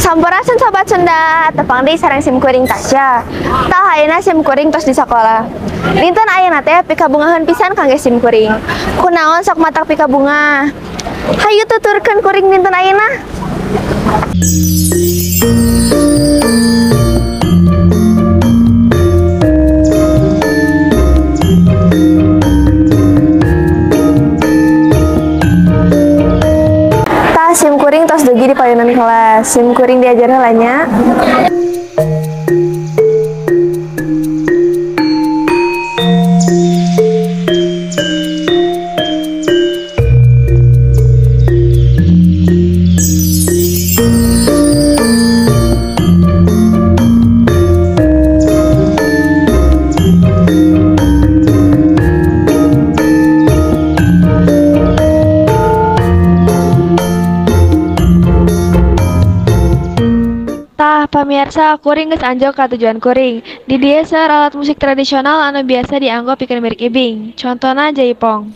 Sampurasun Sobat Sunda, tepang deui sareng sim kuring Tasya. Tah ayeuna sim kuring tos di sakola. Dinten ayeuna teh pikabungaheun pisan kangge sim kuring. Kunaon sok matak pikabungah? Hayu tuturkeun kuring dinten ayeuna. Tah sim kuring tos dugi di payunan kelas. Sim kuring diajar heula nya. Tah, pamirsa, kuring geus anjog ka tujuan kuring. Di dieu seueur alat musik tradisional anu biasa dianggo pikeun mirik ibing. Contona jaipong.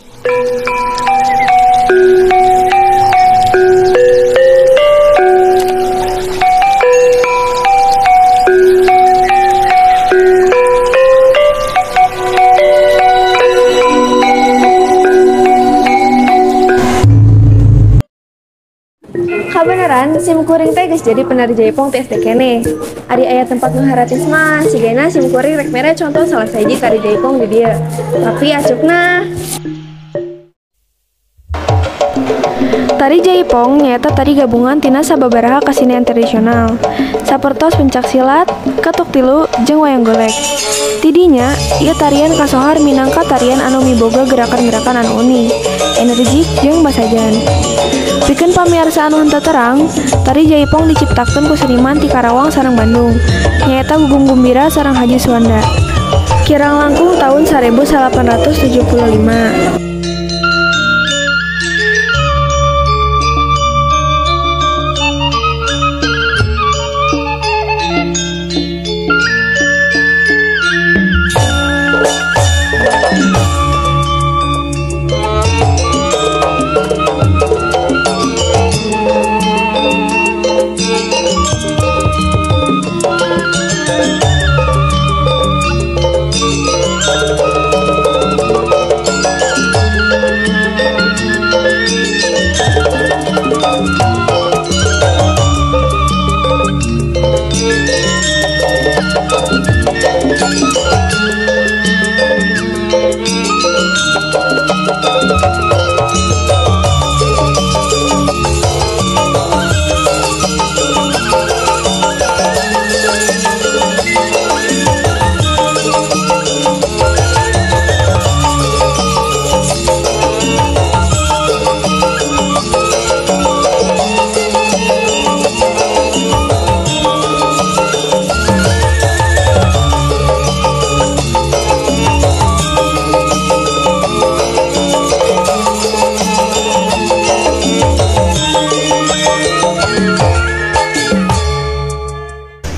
Kabeneran sim kuring teh geus jadi penari jaipong ti SD keneh. Ari aya tempat nu haratis mah, sigana sim kuring rek mere contoh salah sahiji tari jaipong di dieu. Tapi acukna Tari jaipong nyaeta tari gabungan tina sababaraha kasenian tradisional, sapertos pencak silat, ketuk tilu, jeung wayang golek. Tidinya, ieu tarian kasohar minangka tarian anu miboga gerakan-gerakan anu unik, energik jeung basajan. Pikeun pamiarsa anu henteu terang, tari jaipong diciptakeun ku seniman ti Karawang sareng Bandung, nyaeta Gugum Gumbira sareng Haji Suwanda. Kirang langkung taun 1875.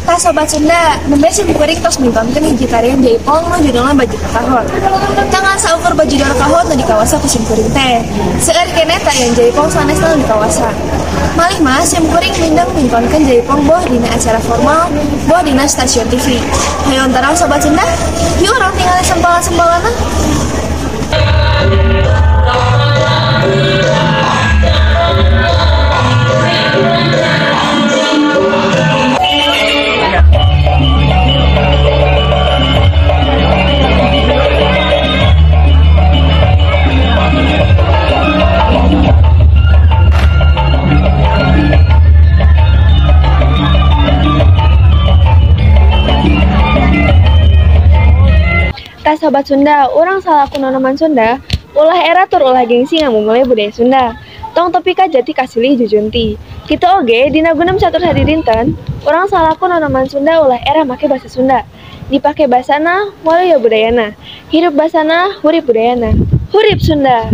Tah Sobat Sunda, nembe sim kuring tos mintonkeun hiji tarian jaipong nu judulna Bajidor Kahot. Tangan saukur Bajidor Kahot nu dikawasa ku sim kuring teh. Seueur keneh tarian jaipong sanesna nu dikawasa. Malih mah sim kuring mindeng mintonkeun jaipong boh dina acara formal, boh dina stasiun TV. Hayu terang Sobat Sunda, yuk urang tingali sempolan-sempolanna. Tah Sobat Sunda, urang salaku nonoman Sunda, ulah era tur ulah gengsi ngamumule budaya Sunda. Tong tepi ka jati kasilih jujunti. Kitu oge dina gunem catur sadidinten, urang salaku nonoman Sunda ulah era make basa Sunda. Dipake basana, waluya budayana. Hirup basana, hurip budayana. Hurip Sunda.